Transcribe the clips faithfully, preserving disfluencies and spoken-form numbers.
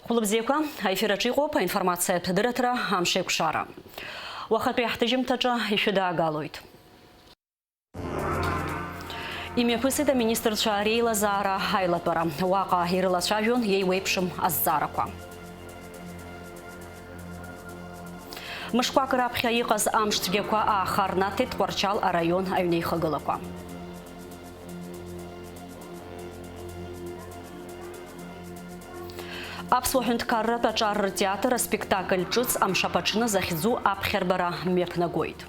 Хәылбзиақәа, аефир аҿы иҟоуп аинформациатә дырраҭара «Амшеикәшара». Уахатәи ҳҭыжьымҭаҿы ишәыдаагалоит. Имҩаԥысит аминистрцәа реилазаара аилатәара. Уаҟа ирылацәажәон еиуеиԥшым азҵаарақәа. Мышқәак раԥхьа иҟаз амш цәгьақәа аахарнаҭеит Тҟәарчал араион аҩнеихагылақәа. Аԥсуа ҳәынҭқарратә аҿар ртеатр аспектакль ҿыц «Амшаԥаҽны» захьӡу аԥхьарбара мҩаԥнагоит.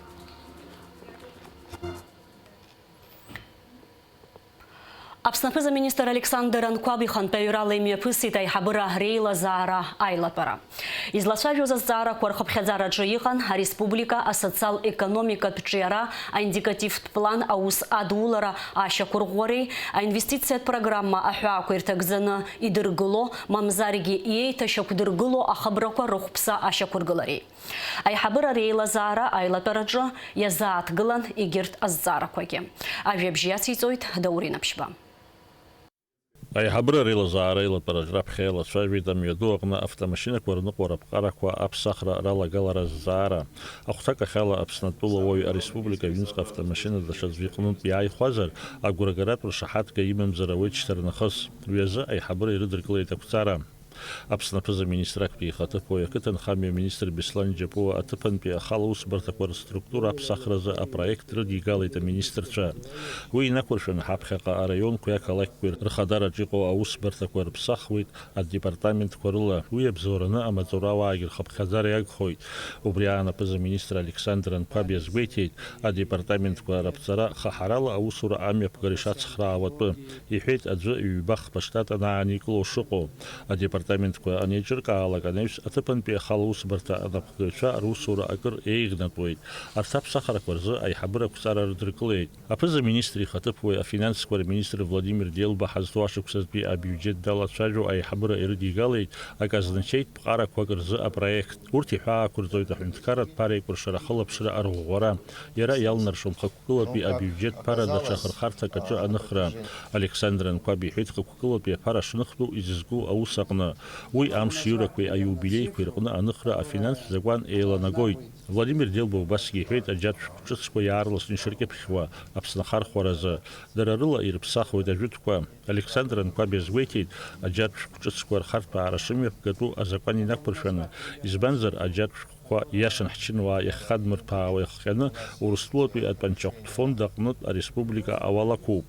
Аԥсны аԥыза-министр Александр Анқәаб ихантәаҩрала имҩаԥысит аиҳабыра реилазаара аилатәара. Излацәажәоз азҵаарақәа рхыԥхьаӡараҿы иҟан ареспублика асоциал-економикатә ҿиара аиндикативтә план аус адулара ашьақәырӷәӷәареи аинвестициатә программа аҳәаақәа ирҭагӡаны идыргыло, мамзаргьы иеиҭашьақәдыргыло ахыбрақәа рыхәԥса ашьақәыргылареи. Аиҳабыра реилазаара аилатәараҿы иазааҭгылан егьырҭ азҵаарақәагьы. Ажәабжь иациҵоит Даур Инаԥшьба. Аиҳабыра реилазаара аилатәараҿы раԥхьа еилацәажәеит амҩаду аҟны автомашьынақәа рныҟәара аԥҟарақәа аԥсахра ралагалара азҵаара. Ахәҭакахьала Аԥсны атәылауаҩ ареспублика аҩныҵҟа автомашьына даҽаӡәы иҟнытә иааихәазар, агәрагаратә ршаҳаҭга имамзар ауеит шьҭарнахыс. Уи азы аиҳабыра ирыдыркылеит ақәҵара. Аԥсны аԥыза-министр актәи ихаҭыԥуаҩ, ақыҭанхамҩа аминистр Беслан Џьапуа аҭыԥантәи ахала усбарҭақәа рструктура аԥсахразы апроект рыдигалеит аминистрцәа. Уи инақәыршәаны ҳаԥхьаҟа араионқәеи ақалақьқәеи рхадараҿ иҟоу аусбарҭақәа рыԥсахуеит адепартаментқәа рыла. Уи иабзоураны амаҵурауаагьы рхыԥхьаӡара иагхоит. Убри аан аԥыза-министр Александр Анқәаб иазгәеиҭеит, адепартаментқәа раԥҵара хаҳарала аусура амҩаԥгара ишацхраауа атәы. Иҳәеит, аӡәы ҩба-хԥа штат анааникыло шыҟоу. Адепартаментқәа анеиҿыркаалак анаҩс, аҭыԥантәи ахала усбарҭа анапхгаҩцәа русура акыр еиӷьнатәуеит. Арҭ аԥсахрақәа рзы аиҳабыра ақәҵара рыдыркылеит. Аԥыза-министр ихаҭыԥуаҩ, афинансқәа рминистр Владимир Делба ҳазҭоу ашықәсазтәи абиуџьет далацәажәо аиҳабыра ирыдигалеит аказначеитә ԥҟарақәак рзы апроект. Урҭ иҳәаақәырҵоит аҳәынҭқарратә ԥара еикәыршара ахылаԥшра арӷәӷәара. Иара иалнаршом хықәкылатәи абиуџьет ԥара даҽа ахырхарҭак аҿы аныхра. Александр Анқәаб иҳәеит, хықәкылатәи аԥара шныхтәу изызку аус аҟны. Уи амш иурақәеи аиубилеиқәеи рҟны аныхра афинанстә закәан еиланагоит. Владимир Делба убасгьы иҳәеит, аџьатә шәҟә ҿыцқәа иаарласны ишыркьыԥхьуа Аԥсны ахархәаразы, дара рыла ирыԥсахуеит ажәытәқәа. Александр Анқәаб иазгәеиҭеит, аџьатә шәҟә ҿыцқәа рхарҭәаара шымҩаԥгатәу азакәан инақәыршәаны, избанзар, аџьатә шәҟәқәа иашан ҳчынуаа иахьхадмырԥаауа иахҟьаны Урыстәылатәи атәанчахәтә фонд аҟнытә ареспублика ауал ақәуп.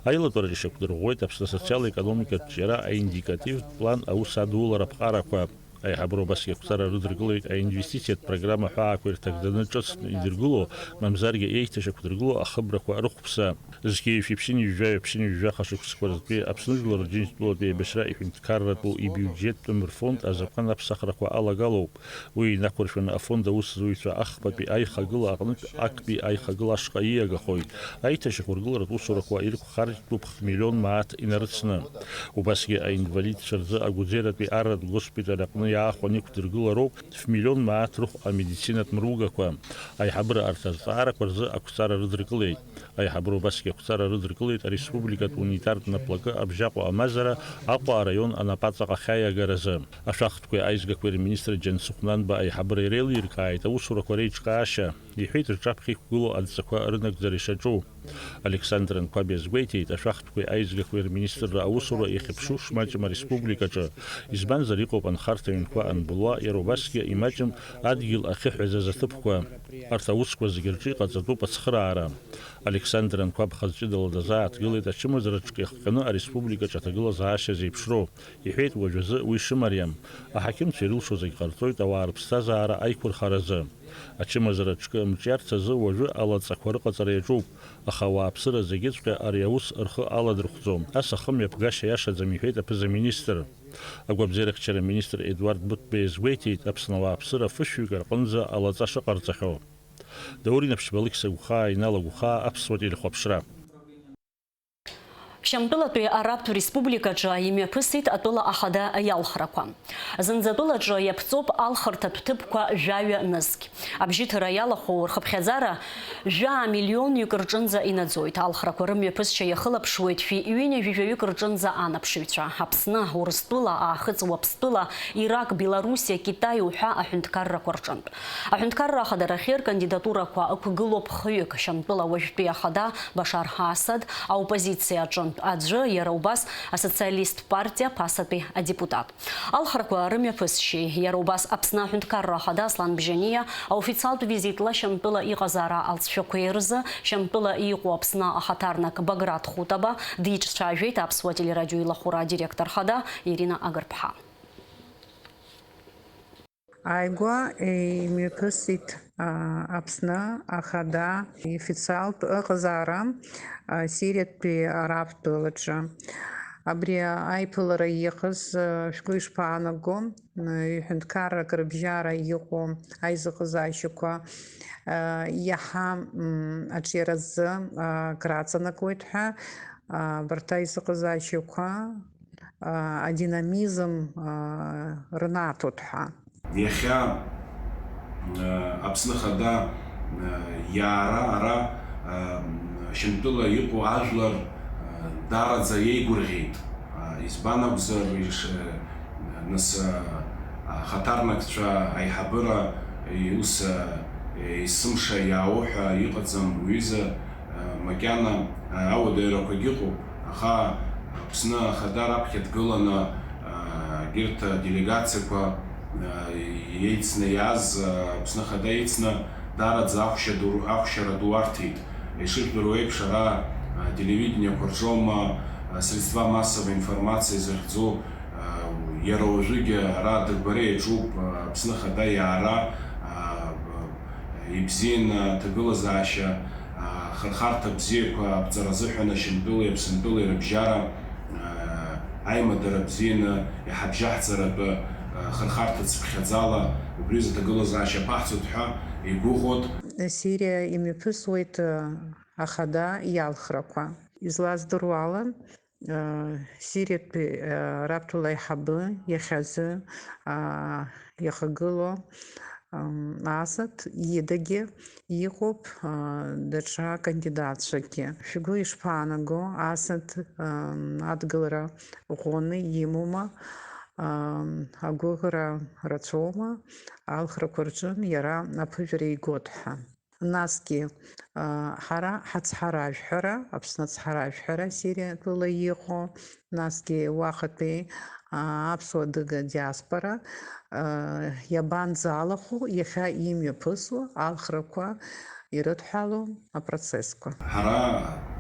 Аилатәараҿы ишьақәдырӷәӷәеит Аԥсны асоциал-економикатә ҿиара аиндикативтә план аус адулара аԥҟарақәа. Аиҳабыра убасгьы ақәҵара рыдыркылеит аинвестициатә программа ҳәаақәа ирҭагӡаны ҿыцны идыргыло, мамзаргьы еиҭашьақәдыргыло ахыбрақәа рыхәԥса. Зқьи жәшәи ԥшьынҩажәи жәаҩа ԥшьынҩажәи жәаха шықәсқәа рзтәи Аԥсны Жәлар Рџьынџьтәылатәи аибашьра иҳәынҭқарратәу ибиуџьеттә мырфонд азакәан аԥсахрақәа алагалоуп. Уи инақәыршәаны афонд аусзуҩцәа ахԥатәи аихагыла аҟнытә актәи аихагыла ашҟа ииагахоит. Аиҭашьақәыргыларатә усурақәа ирықәхаржьтәуп хә-миллион мааҭ инарыцны. Убасгьы аинвалидцәа рзы Агәыӡератәи арратә госпиталь аҟны иаахәаны иқәдыргылароуп фә-миллион мааҭ рыхә амедицинатә мыругақәа. Аиҳабыра арҭ азҵаарақәа рзы ақәҵара рыдыркылеит. Аиҳабыра убасгьы ақәҵара рыдыркылеит ареспубликатә унитартә наплакы Абжьаҟәа амазара Аҟәа араион анапаҵаҟа ахьаиагаразы. Ашәахтәқәеи аизгақәеи рминистр Џьансыхә Нанба аиҳабыра иреилиркааит аусурақәа реиҿкаашьа. Иҳәеит рҿаԥхьа иқәгылоу адҵақәа рынагӡара ишаҿу. Александр Анқәаб иазгәеиҭеит, ашәахтәқәеи аизгақәеи рминистрра аусура иахьыԥшу шмаҷым ареспубликаҿы, избанзар, иҟоуп анхарҭа ҩнқәа анбылуа, иара убасгьы имаҷым адгьыл ахьыҳәазаз аҭыԥқәа. Арҭ аусқәа зегьы рҿы иҟаҵатәуп ацхыраара. Александр Анқәаб хаз ҷыдала дазааҭгылеит ачымазара ҿкы иахҟьаны ареспубликаҿы аҭагылазаашьа зеиԥшроу. Иҳәеит, уажәазы уи шымариам. Аҳақьымцәа ирылшо зегь ҟарҵоит ауаа рыԥсҭазаара аиқәырхаразы. Ачымазара ҿкы амҿиарц азы уажәы алаҵақәа рыҟаҵара иаҿуп, аха ауааԥсыра зегьыҵәҟьа ари аус рхы аладырхәӡом, ас ахымҩаԥгашьа иашаӡам, иҳәеит аԥыза-министр. Агәабзиарахьчара аминистр Едуард Быҭәба иазгәеиҭеит, Аԥсны ауааԥсыра фышәҩык рҟынӡа алаҵа шыҟарҵахьоу. Даур Инаԥшьба, Алықьса Гәхаа, Инал Агәхаа, Аԥсуа телехәаԥшра. Шьамтәылатәи Арабтә Республикаҿы имҩаԥысит атәыла ахада иалхрақәа. Зынӡа атәылаҿы иаԥҵоуп алхырҭатә ҭыԥқәа жәаҩа нызқь. Абжьыҭара иалахәу рхыԥхьаӡара жәаа миллионҩык рҿынӡа инаӡоит. Алхрақәа рымҩаԥысшьа иахылаԥшуеит шәи ҩынҩажәижәаҩык рҿынӡа анаԥшыҩцәа. Аԥсны, Урыстәыла, Аахыҵ Уаԥстәыла, Ирак, Белоруссиа, Китай уҳәа аҳәынҭқаррақәа рҿынтә. Аҳәынҭқарра ахадарахьы ркандидатурақәа ықәгылоуп хҩык, Шьамтәыла уажәтәи ахада Башар Асад, аоппозициа аҿынтә аӡәы, иара убас асоциалисттә партиа ԥасатәи адепутат. Алхрақәа рымҩаԥысшьеи, иара убас Аԥсны аҳәынҭқарра ахада Аслан Бжьаниа аофициалтә визитла Шьамтәыла иҟазаара алҵшәақәеи рзы Шьамтәыла иҟоу Аԥсны ахаҭарнак Баграт Хутаба диҿцәажәеит Аԥсуа телерадио илахәыра адиректор хада Ирина Агрԥҳа. Ааигәа имҩаԥысит, а, Аԥсны ахада ифициалтә ыҟазаара, а, Сириатәи арабтәылаҿы. Абри аиԥылара иҟаз, а, шәгәы ишԥаанаго, м, ҩ-ҳәынҭқаррак рыбжьара иҟоу аизыҟазаашьақәа, а, иаҳа, м, аҿиаразы, а, краҵанакуеит ҳәа, а, абарҭ аизыҟазаашьақәа, а, адинамизм, а, рнаҭоит ҳәа. Иахьа, а, Аԥсны Ахада, а, иаара ара, а, Шьамтәыла иҟоу ажәлар, а, даараӡа иеигәырӷьеит. А, избан акәзар, иш-, нас, а, ахаҭарнакцәа аиҳабыра, и-, ус, а, есымша иаауҳәа иҟаӡам, уҩыза, а, макьана, а, ауадаҩрақәагь ыҟоуп, аха Аԥсны Ахада раԥхьа дгыланы, а, егьырҭ аделегациақәа, а, еицны иааз, а, Аԥсны Ахада еицны даараӡа ахәшьа ду, ахәшьара ду арҭеит. Ишыжәдыруа еиԥш, ара, а, телевидениеқәа рҿоума, а, средства массовой информации захьӡу, а, иара уажәыгьы ара адырбара иаҿуп, а, Аԥсны Ахада иаара, а, ибзианы аҭагылазаашьа, а, ахырхарҭа бзиақәа аԥҵара азыҳәан Ашьамтәылеи Аԥсынтәылеи рыбжьара, а, аимадара бзианы иҳабжьаҳҵаратәы, а, хырхарҭа цыԥхьаӡала убри азы аҭагылазаашьа аԥаҳҵоит ҳәа игәыӷуеит. Сириа имҩаԥысуеит, а, ахада иалхрақәа. Излаздыруа ала, Сириатәи, а, раԥҭала аиҳабы иахьазы, а, иахагылоу, ам, Асад идагьы иҟоуп, а, даҽа кандидатцәакгьы. Шәгәы ишԥаанаго, Асад, ам, адгылара ӷәӷәаны имоума, ам, агәыӷра рацәоума, алхрақәа рҿы иара аԥыжәара игоит ҳәа? Насгьы, а, ҳара ҳацҳаражәҳәара, Аԥсны ацҳаражәҳәара Сириатәыла иҟоу, насгьы уахатәи, а, аԥсуа-адыга диаспора, а, иабанӡалахәу иахьа имҩаԥысуа алхрақәа ирыдҳәалоу апроцессқәа? Ҳара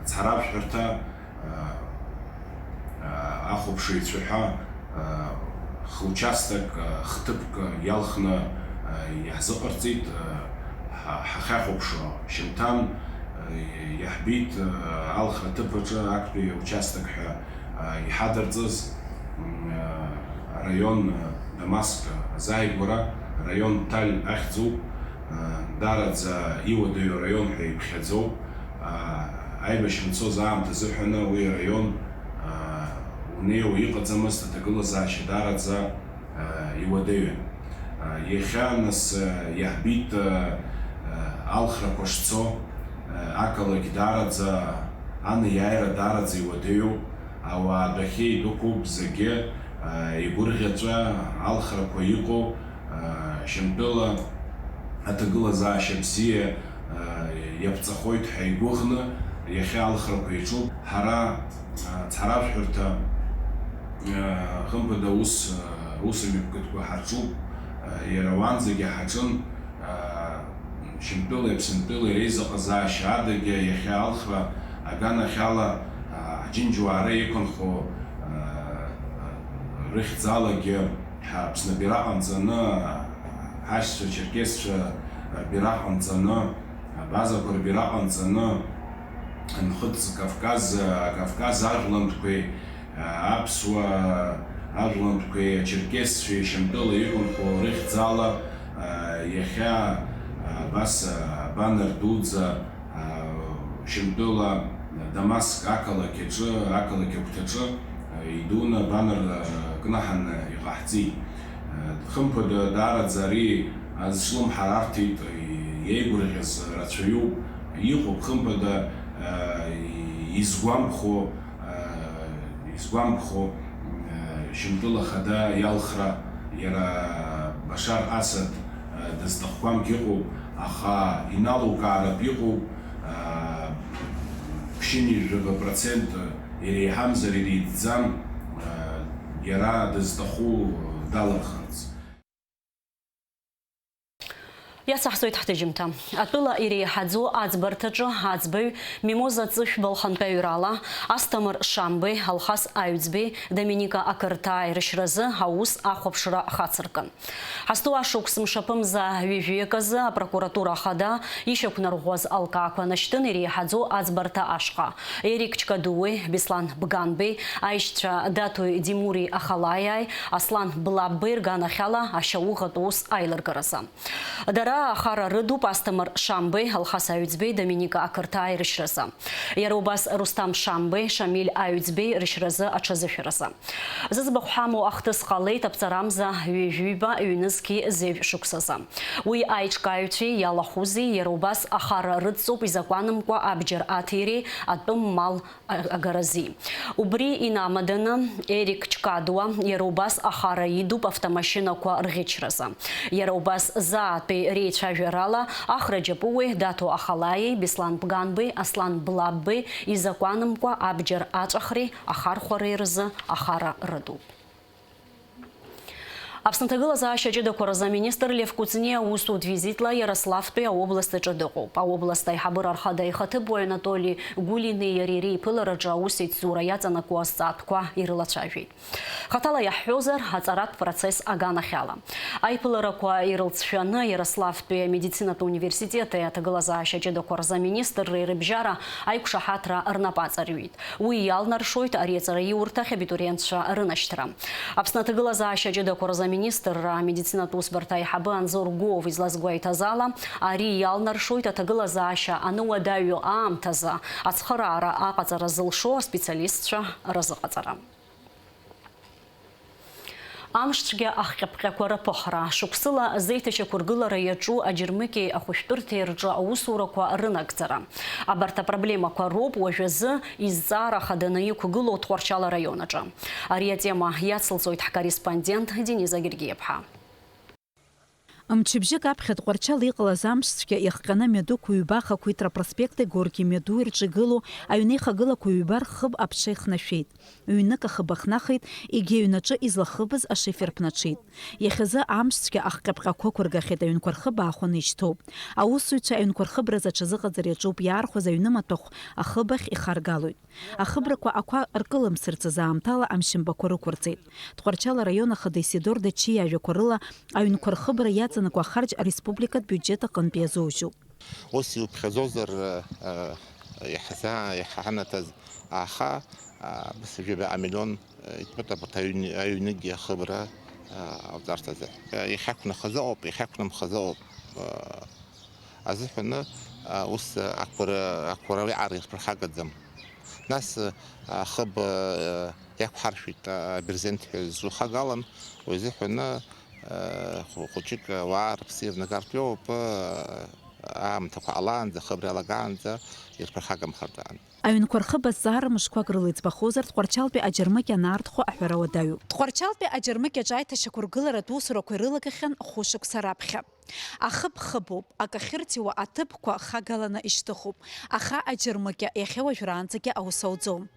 ацҳаражәҳәарҭа, а, а, ахәаԥшыҩцәа ҳәа, а, хучасток, а, хҭыԥк иалхны, а, иаҳзыҟарҵеит, а, ҳа-, ҳахьахәаԥшуа. Шьамҭан, а, иаҳбеит, а, алхра ҭыԥ аҿы актәи аучасток ҳәа, а, иҳадырҵаз, м, а, араион, а, Дамаск азааигәара, араион Ҭаль ахьӡуп, а, даараӡа иуадаҩу араион ҳәа иԥхьаӡоуп. А, аибашьра анцоз аамҭазы ҳәаны уи араион, а, унеиуа иҟаӡамызт, аҭагылазаашьа даараӡа, а, иуадаҩын. А, иахьа, нас, а, иаҳбеит, а, а, алхрақәа шцо, а, ақалақь даараӡа, анеиааира даараӡа иуадаҩуп, ауаа адәахьы идәықәуп зегьы, а, игәырӷьаҵәа алхрақәа иҟоу, а, Шьамтәыла аҭагылазаашьа бзиа, а, иаԥҵахоит ҳәа игәыӷны, иахьа алхрақәа иаҿуп. Ҳара, а, цҳаражәҳәарҭа, а, хымԥада аус, а, аусмҩаԥгатәқәа ҳарҿуп, а, иара уанӡагьы ҳаҿын, а, Шьамтәылеи Аԥсынтәылеи реизыҟазаашьа адагьы иахьа алхра аганахьала, а, аџьынџьуаа ара иқәынхо, а, рыхьӡалагьы Ҳа Аԥсны абираҟ анҵаны, ҳашьцәа, черкесцәа рбираҟ анҵаны, абазақәа рбираҟ анҵаны, Нхыҵ Кавказ, Кавказ ажәлантәқәеи, аԥсуа ажәлантәқәеи, ачеркесцәеи Шьамтәыла иқәынхо рыхьӡала, иахьа абас абанер дуӡӡа, Шьамтәыла Дамаск ақалақь аҿы, ақалақь агәҭаҿы идуны абанр кнаҳаны иҟаҳҵеит. Хымԥада, даараӡа ари азҿлымҳара арҭеит, иеигәырӷьаз рацәаҩуп. Иҟоуп, хымԥада, изгәамԥхо, изгәамԥхо, Шьамтәыла Ахада иалхра, иара Башар Асад дызҭахқәамгь ыҟоуп, аха иналукааратә иҟоуп, ԥшьынҩажәаба процент иреиҳамзар иреиҵӡам, иара дызҭаху далырхырц. Иацаҳҵоит ҳҭыжьымҭа. Атәыла иреиҳаӡоу аӡбарҭаҿы аӡбаҩ Мимоза Ҵышәба лхантәаҩрала Асҭамыр Шамбеи, Алхас Аҩӡбеи, Доминика Ақырҭааи рышьразы аус ахәаԥшра хацыркын. Ҳазҭоу ашықәс мшаԥымза ҩажәи акы азы апрокуратура ахада ишьақәнарӷәӷәаз алкаақәа нашьҭын иреиҳаӡоу аӡбарҭа ашҟа. Ерик Чкадуи, Беслан Бганбеи, аишьцәа Даҭои Димури Ахалаиааи, Аслан Блаббеи рганахьала ашьауӷатә ус аилыргаразы. Дара ахара рыдуп Асҭамыр Шамбеи, Алхас Аҩӡбеи, Доминика Ақырҭааи рышьразы. Иара убас Русҭам Шамбеи, Шамиль Аҩӡбеи рышьразы аҽазышәаразы. Зыӡбахә ҳамоу ахҭыс ҟалеит аԥҵарамза ҩажәиба ҩнызқьи зежә шықәсазы. Уи аиҿкааҩцәеи иалахәузеи иара убас ахара рыдҵоуп изакәанымкәа абџьар аҭиреи атәым мал агарази. Убри инамаданы Ерик Чкадуа иара убас ахара идуп автомашьынақәа рӷьычразы. Иара убас заатәи реицәажәарала Ахра Џьапуеи Даҭо Ахалаиеи, Беслан Бганбеи, Аслан Блаббеи изакәанымкәа абџьар аҵәахреи ахархәареи рзы ахара рыдуп. Аԥсны аҭагылазаашьа ҷыдақәа рзы аминистр Лев Кәыҵниа усутә визитла Иарославтәи аобласт аҿы дыҟоуп. Аобласт аиҳабыра рхада ихаҭыԥуаҩ Анатоли Гәлини иареи реиԥылараҿы аус еицзура иаҵанакуа азҵаатәқәа ирылацәажәеит. Хаҭала иаҳҳәозар, аҵаратә процесс аганахьала. Аиԥыларақәа ирылҵшәаны Иарославтәи амедицинатә университети аҭагылазаашьа ҷыдақәа рзы аминистрреи рыбжьара аиқәшаҳаҭра рнапы аҵарҩит. Уи иалнаршоит ари аҵараиурҭахь абитуриентцәа рынашьҭра. Аԥсны аҭагылазаашьа ҷыдақәа рзы аминистрра амедицинатә усбарҭа аиҳабы Анзор Гәыуов излазгәеиҭаз ала, ари иалнаршоит аҭагылазаашьа аныуадаҩу аамҭазы ацхыраара аҟаҵара зылшо аспециалистцәа рзыҟаҵара. Амшцәгьа ахҟьаԥҟьақәа рыԥыхра, шықәсыла зеиҭашьақәыргылара иаҿу аџьармыкьеи ахәышәтәырҭеи рҿы аусурақәа рынагӡара. Абарҭ апроблемақәа роуп уажәазы изҵаара хаданы иқәгылоу Тҟәарчал араион аҿы. Ари атема иацылҵоит ҳкорреспондент Дениза Гергиаԥҳа. Мчыбжьык аԥхьа Тҟәарчал иҟалаз амшцәгьа иахҟьаны амҩадуқәа ҩба Хақәиҭра проспекти Горки мҩадуи рҿы игылоу аҩнеихагылақәа ҩба рхыб аԥҽа ихнашәеит. Ҩнык ахыб ахнахит, егьи аҩнаҿы излахыбыз ашифер ԥнаҽит. Иахьазы амшцәгьа ахҟьаԥҟьақәа ықәыргахьеит, аҩнқәа рхыб аахәаны ишьҭоуп. Аусзуҩцәа аҩнқәа рхыбразы аҽазыҟаҵара иаҿуп, иаархәаз аҩнымаҭәахә ахыб ахь ихаргалоит. Ахыбрақәа ақәа ркылымсырц азы аамҭала амшьамбақәа рықәырҵеит. Тҟәарчал араион ахада Исидор Дачиа иажәақәа рыла, аҩнқәа рхыбра иаҵанакуа ахарџь ареспубликатә биуџьет аҟынтә иазужьуп. Ус иуԥхьаӡозар, э, э, иаҳзаа-, иҳанаҭаз ааха, а, бысажәаба амиллион, э, итәоуп абарҭ аҩн-, аҩнгьы ахыбра, а, ауҵарҭазы. Э, иахьақәнахаз ыҟоуп, иахьақәнамхаз ыҟоуп. Э, азыҳәаны, а, ус, а, ақәара, ақәара уиаҟара ирԥырхагаӡам. Нас, а, ахыб, а, иақәҳаршәит, а, аберзент ҳәа зҿу хагалан, уи азыҳәаны, а, хә-, хәыҷык ауаа рыԥсы ирнагартә иоуп, а, аамҭақәа ҟалаанӡа, ахыбра иалагаанӡа ирԥырхагамхартә аан. Аҩнқәа рхыб азҵаара мышқәак рыла иӡбахозар, Тҟәарчалтәи аџьармыкьа анаартхо аҳәара уадаҩуп. Тҟәарчалтәи аџьармыкьаҿ аиҭашьақәыргыларатә усурақәа ирылагахьан хәышықәса раԥхьа. Ахыб хыбуп, акы ахьырҭиуа аҭыԥқәа хагаланы ишьҭыхуп, аха аџьармыкьа иахьа уажәраанӡагьы аус ауӡом.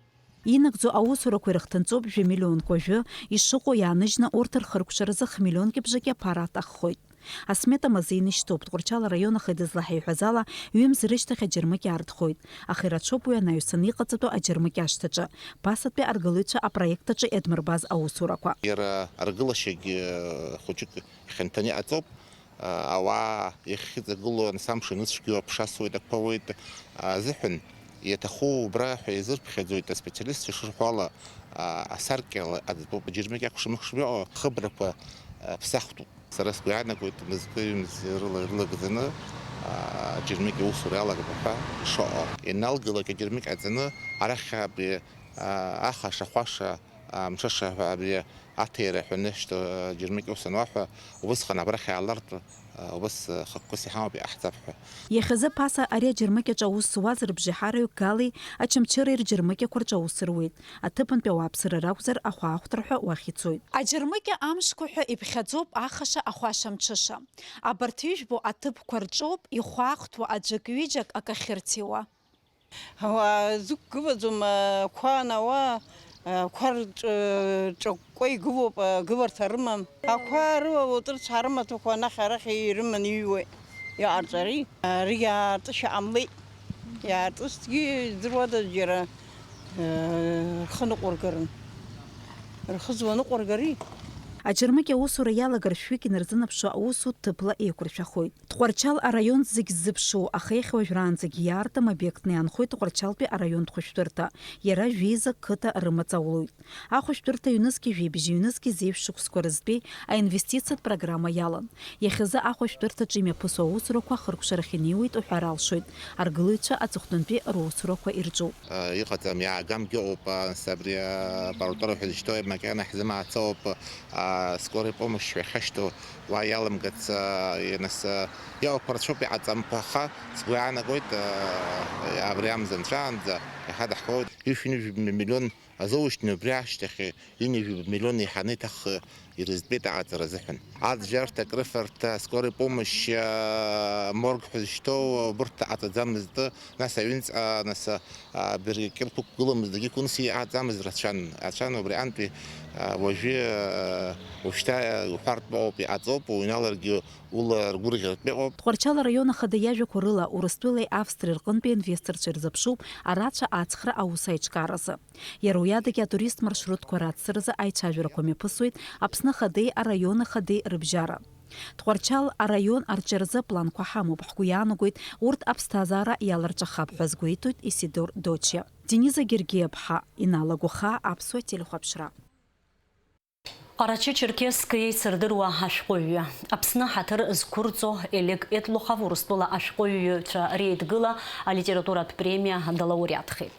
Инагӡо аусурақәа ирыхҭынҵоуп жәа миллионк уажәы ишыҟоу иааныжьны, урҭ рхыркәшаразы хмиллионки бжаки аԥара аҭаххоит. Асмета мазеины ишьҭоуп, Тҟәарчал араион ахада излаҳаиҳәаз ала, ҩымз рышьҭахь аџьармыкьа аартхоит, аха ирацәоуп уи анаҩсан иҟаҵатәу аџьармыкьа ашҭаҿы, ԥасатәи аргылаҩцәа апроект аҿы иадмырбаз аусурақәа. Иара аргылашьагьы хәыҷык ихьанҭаны иҟаҵоуп. Ауаа иахьхьыҵагылоу, нас амш анызцәгьоу аԥша асуеит, ақәԥауеит азыҳәан, иаҭаху убра ҳәа иазырԥхьаӡоит аспециалистцәа шырҳәо ала, асаркьала аӡбоуп, аџьармыкьа акәшамыкәшам иҟоу ахыбрақәа ԥсахтәуп. Сара сгәы иаанагоит, мызкы-ҩымз рыла ирылагӡаны Аџьармыкьа усура иалагап ҳәа ишыҟоу. Ианалгалак аџьармыкьа аҵаны, арахь абри, а, ахаша-хәаша, а, мҽыша ҳәа абри аҭира ҳәа нышьҭоу аџьармыкьа ус ануаҳәа, убысҟан абрахь иаалартә, а, убыс, а, хықәкыс иҳамоуп, иҟаҳҵап ҳәа. Иахьазы ԥаса ари аџьармыкьаҿ аус зуаз рыбжеиҳараҩык Галеи Очамчыреи рџьармыкьақәа рҿы аус руеит. Аҭыԥантәи ауааԥсыра ракәзар, ахәаахәҭра ҳәа уахь ицоит. Аџьармыкьа амшқәа ҳәа иԥхьаӡоуп ахаша ахәаша мҽыша. Абарҭ ижәбо аҭыԥқәа рҿоуп ихәаахәҭуа аӡәык-ҩыџьак акы ахьырҭиуа. Ауаа зықәгылаӡом, ақәа анауа, ақәа рҿы-, ҿакәкәа игылоуп, гыларҭа рымам. Ақәа рыла уаҵәы рцәа рымаҭәақәа анахь-арахь ирыманы иҩуеит. Иҟарҵари? Ари иаартышәа ҟамлеит. Иаартызҭгьы здыруада џьара, э, рхы ныҟәыргарын. Рхы зуа ныҟәыргари? Аџьармыкьа аусура иалагар шәҩык инарзынаԥшуа аусутә ҭыԥла еиқәыршәахоит. Тҟәарчал араион зегь ззыԥшу, аха иахьа уажәраанӡагь иаартым обиектны иаанхоит Тҟәарчалтәи араионтә хәышәтәырҭа. Иара жәеиза қыҭа рымаҵ аулоит. Ахәышәтәырҭа ҩнызқьи жәибжь ҩнызқьи зеижә шықәсқәа рзтәи аинвестициатә программа иалан. Иахьазы ахәышәтәырҭаҿы имҩаԥысуа аусурақәа ахыркәшарахь инеиуеит уҳәар алшоит. Аргылаҩцәа аҵыхәтәантәи русурақәа ирҿуп. Иҟаӡам, иаагамгьы ыҟоуп, нас абри аппаратура ҳәа зышьҭоу макьана ҳзымаацоуп, скорый помощь ҳәа иахьашьҭоу уа иалымгац, нас иҟақәа рацәоуп иҟаҵамқәа, аха сгәы иаанагоит, абри амза нҵәаанӡа иаҳа даҳкылоит. Ҩышәи ҩынҩажәи миллион азоужьҭны убри ашьҭахь ҩынҩажәи миллион еиҳаны иҭахы ирызтәеит аҟаҵара азыҳәан. Аӡәӡәарҭа, акрыфарҭа, скорый помощь, а, морг ҳәа зышьҭоу, убырҭ аҟаҵаӡамызт, нас аҩныҵҟа, нас, а, абыркьырқәа ықәгыламызт, дагьықәынс иҟаҵамыз рацәан. Рацәан убри антәи, а, уажәы, а, уажәшьҭа, а, уҳәартә ыҟоуп, иҟаҵоуп, уҩналаргьы ула ргәырӷьартә иҟоуп. Тҟәарчал араион ахада иажәақәа рыла, Урыстәылеи Австриеи рҟынтәи инвесторцәа ирзыԥшуп арацәа ацхра аус аиҿкааразы. Иара уи адагьы атурист маршрутқәа рацҵаразы аицәажәарақәа мҩаԥысуеит Аԥсны Ахадеи араион Ахадеи рыбжьара. Тҟәарчал араион арҿиаразы планқәа ҳамоуп, ҳгәы иаанагоит, урҭ аԥсҭазаара иаларҿахап ҳәа азгәеиҭоит Исидор Дочиа. Дениза Гергиаԥҳа, Инала Гәахаа, Аԥсуа телехәаԥшра. Ҟарачы-Черкесск еицырдыруа ашәҟәыҩҩы, Аԥсны ҳаҭыр зқәырҵо Елег Етлухов Урыстәыла ашәҟәыҩҩцәа реидгыла алитературатә премиа далауреатхеит.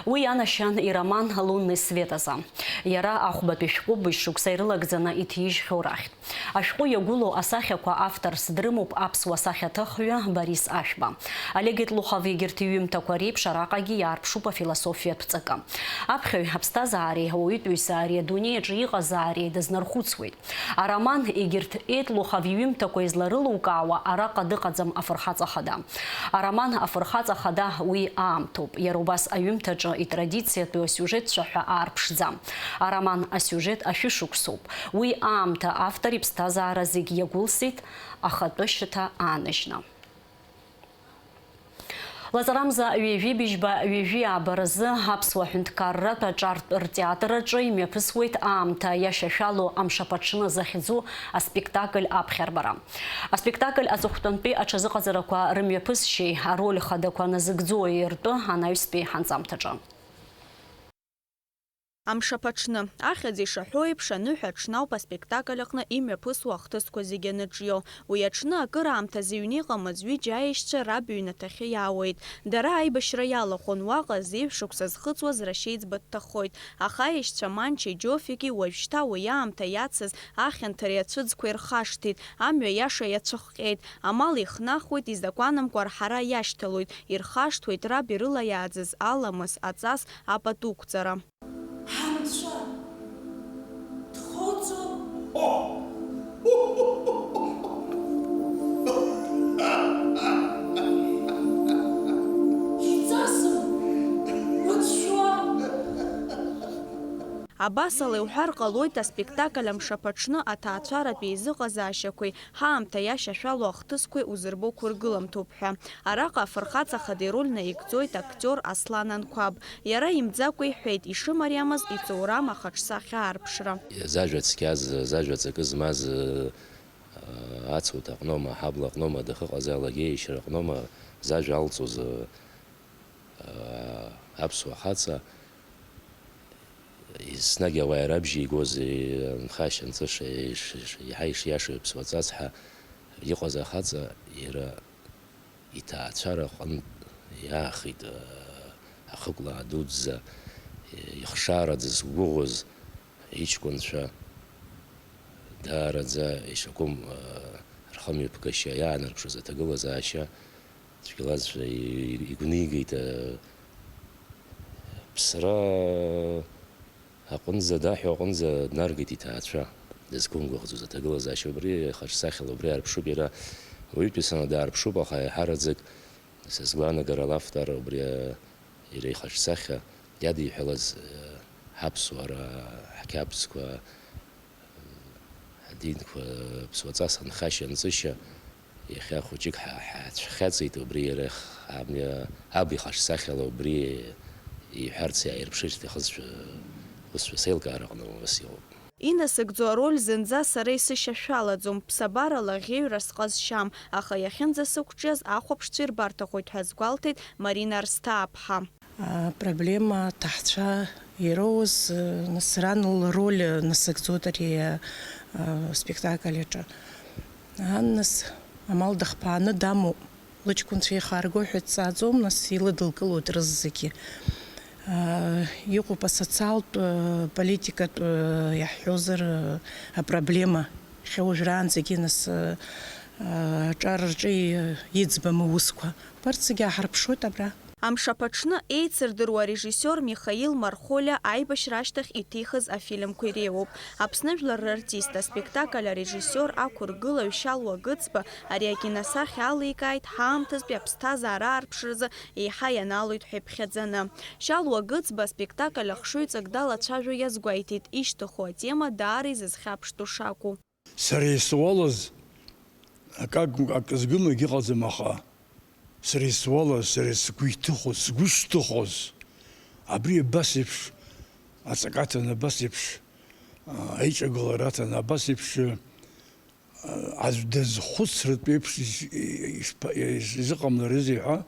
Уи ианашьан ироман Лунный свет азы. Иара ахәбатәи шәҟәы быжь шықәса ирылагӡаны иҭижьхьоу рахьтә. Ашәҟәы иагәылоу асахьақәа авторс дрымоуп аԥсуа сахьаҭыхҩы Борис Ашәба. Олег Етлухов егьырҭ иҩымҭақәа реиԥш араҟагьы иаарԥшуп афилософиатә ҵакы. Аԥхьаҩ аԥсҭазаареи ауаҩытәыҩса ари адунеи аҿы иҟазаареи дызнархәыцуеит. Ароман егьырҭ Етлухов иҩымҭақәа изларылукаауа араҟа дыҟаӡам афырхаҵа хада. Ароман афырхаҵа хада уи аамҭоуп. Иара убас аҩымҭаҿы итрадициатәу асиужетцәа ҳәа аарԥшӡам. Ароман асиужет ашәышықәсоуп. Уи аамҭа автор иԥсҭазаара зегь иагәылсит, ахатәы шьаҭа ааныжьны. Лаҵарамза ҩажәи быжьба ҩажәи ааба рзы Аԥсуа ҳәынҭқарратә аҿартә ртеатр аҿы имҩаԥысуеит аамҭа иашьашәалоу Амшаԥаҽны захьӡу аспектакль аԥхьарбара. Аспектакль аҵыхәтәантәи аҽазыҟаҵарақәа рымҩаԥысшьеи ароль хадақәа назыгӡои ртәы анаҩстәи ҳанҵамҭаҿы. Амшаԥаҽны. Ахьӡ ишаҳәо еиԥш, аныҳәа аҽны ауп аспектакль аҟны имҩаԥысуа ахҭысқәа зегьы аныҿио. Уи аҽны акыраамҭа зыҩны иҟамыз ҩыџьа аешьцәа раб иҩнаҭахьы иаауеит. Дара аибашьра иалахәын, уаҟа зеижә шықәса зхыҵуаз рашьеиҵба дҭахоит. Аха аешьцәа Манчеи Џьофики уажәшьҭа уи аамҭа иацыз ахьанҭареи ацәыӡқәеи рхашҭит, амҩа иаша иацәыхҟьеит, амал ихнахуеит, изакәанамкәа арҳара иашьҭалоит, ирхашҭуеит раб ирылаиааӡаз аламыс, аҵас, апатуқәҵара. Ҳанцәа дхоуҵо? Иҵасым уцәшәо. Абасала иуҳәар ҟалоит, аспектакль Амшаԥаҽны аҭаацәаратә еизыҟазаашьақәеи ҳаамҭа иашьашәалоу ахҭысқәеи узырбо қәыргыламҭоуп ҳәа. Араҟа афырхаҵа хада ироль наигӡоит актиор Аслан Анқәаб. Иара имӡакәа иҳәеит, ишымариамыз иҵоурам ахаҿсахьа аарԥшра. Зажәа цқьаз, зажәа ҵакы змаз, ацуҭ аҟноума, аҳабла аҟноума дахьыҟаз, алагеишьара аҟноума зажәа алҵоз, аԥсуа хаҵа. Еснагь ауаа рабжьеигоз, анхашьа-анҵыша еиҳа ишиашоу аԥсуа ҵас ҳәа иҟаз ахаҵа, иара Иҭаацәара аҟынтә иаахеит, э, ахықәлаа дуӡӡа, э, ихшаараӡа згәыӷуаз иҷкәынцәа, даараӡа ишакәым, э, рхымҩаԥгашьа иаанарԥшыз аҭагылазаашьа цәгьалазшәа и-, игәнигеит, э, ԥсра аҟынӡа, адаҳәа аҟынӡа днаргеит иҭаацәа, дызқәымгәыӷӡоз аҭагылазаашьа убри хаҿсахьала убри аарԥшуп иара. Уаҩытәыҩсаны даарԥшуп, аха еиҳараӡак, са сгәаанагарала, автор убри, а, иара ихаҿсахьа иадиҳәалаз, а, ҳаԥсуара, ҳқьабзқәа, адинқәа, ԥсуаҵас анхашьа-нҵышьа, иахьа хәыҷык ҳа-, ҳацәхьаҵит убри, иара х-, амҩа, аб ихаҿсахьала убри иҳәарц иааирԥшыр сҭахызшәа, усшәа сеилкаараҟны ус иҟоуп. Инасыгӡо ароль зынӡа сара исышьашәалаӡом, ԥсабарала аӷьеҩра сҟазшьам, аха иахьынӡасықәҿиаз ахәаԥшцәа ирбарҭахоит ҳәа азгәалҭеит Марина Арсҭаа-ԥҳа. Апроблема аҭаҳцәа ироуз, нас, ран лроль насыгӡоит ари, а, спектакль аҿы. Ан, нас, амал дахԥааны дамоуп. Лыҷкәынцәа еихарго ҳәа дҵааӡом, нас, илыдылкылоит рызегьы. А, иҟоуп асоциалтә, а, политикатә, а, иаҳҳәозар, а, апроблема. Иахьа уажәраанӡагьы, нас, а, аҿар рҿы и-, иӡбам аусқәа. Убарҭ зегьы ааҳарԥшуеит абра. Амшаԥаҽны еицырдыруа арежиссиор Михаил Мархолиа аибашьра ашьҭахь иҭихыз афильмқәа иреиуоуп. Аԥсны жәлар рартист, аспектакль арежиссиор, ақәыргылаҩ Шьалуа Гыцба ари акиносахьа аликааит ҳаамҭазтәи аԥсҭазаара аарԥшразы еиҳа ианалоит ҳәа иԥхьаӡаны. Шьалуа Гыцба аспектакль ахшыҩҵак далацәажәо иазгәеиҭеит, ишьҭыху атема даара изызхьаԥштәу шакәу. Сара исуалыз акы, акы згым егьыҟаӡам, аха сара исуалыз, сара сгәы иҭыхоз, сгәы шҭыхоз, абри абас еиԥш аҵакаҭан, абас еиԥш, а, аиҿагылара аҭан, абас еиԥш, а, аӡә дазхәыцратә еиԥш иш-, ишԥа-, изыҟамларызеи ҳәа,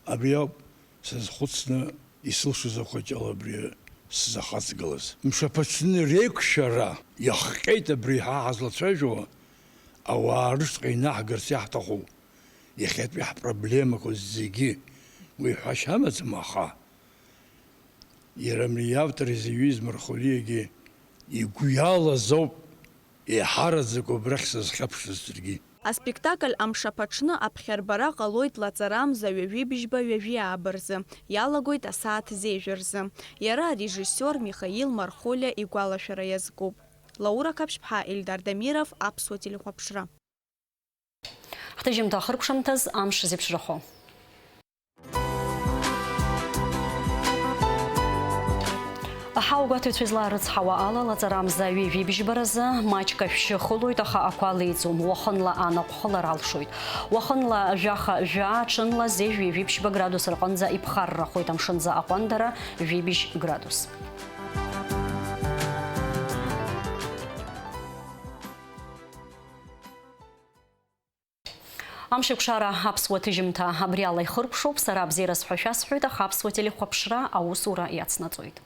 абри ауп сазхәыцны исылшоз ақәаҷала абри сзахаҵгылаз. Мшаԥаҽны реиқәшәара иахҟьеит абри ҳа ҳазлацәажәо, ауаа рышҟа инаҳгарц иаҳҭаху иахьатәи ҳпроблемақәа зегьы. Уи ҳәашьа амаӡам, аха иара абри автор изыҩуаз Мархолиагьы игәы иалаз ауп. Еиҳараӡак убрахь сызхьаԥшыз саргьы. Аспектакль Амшаԥаҽны аԥхьарбара ҟалоит лаҵарамза ҩажәи бжьба ҩажәи ааба рзы, иалагоит асааҭ зежә рзы. Иара арежиссиор Михаил Мархолиа игәалашәара иазкуп. Лаура Қаԥшьԥҳа, Ельдар Дамиров, Аԥсуа телехәаԥшра. Ҳҭыжьымҭа ахыркәшамҭаз амш зеиԥшрахо. Аҳауагәаҭаҩцәа излаарыцҳауа ала, лаҵарамза ҩажәи бжьбаразы маҷк ашәшьы хылоит, аха ақәа леиӡом. Уахынла анаҟә хылар алшоит. Уахынла жәаха жәаа, ҽынла зежә ҩажәи ԥшьба градус рҟынӡа иԥхаррахоит, амшынӡы аҟәандара жәибжь градус. Амшеикәшара аԥсуа ҭыжьымҭа абри ала ихыркәшоуп. Сара абзиараз ҳәа шәасҳәоит, аха аԥсуа телехәаԥшра аусура иацнаҵоит.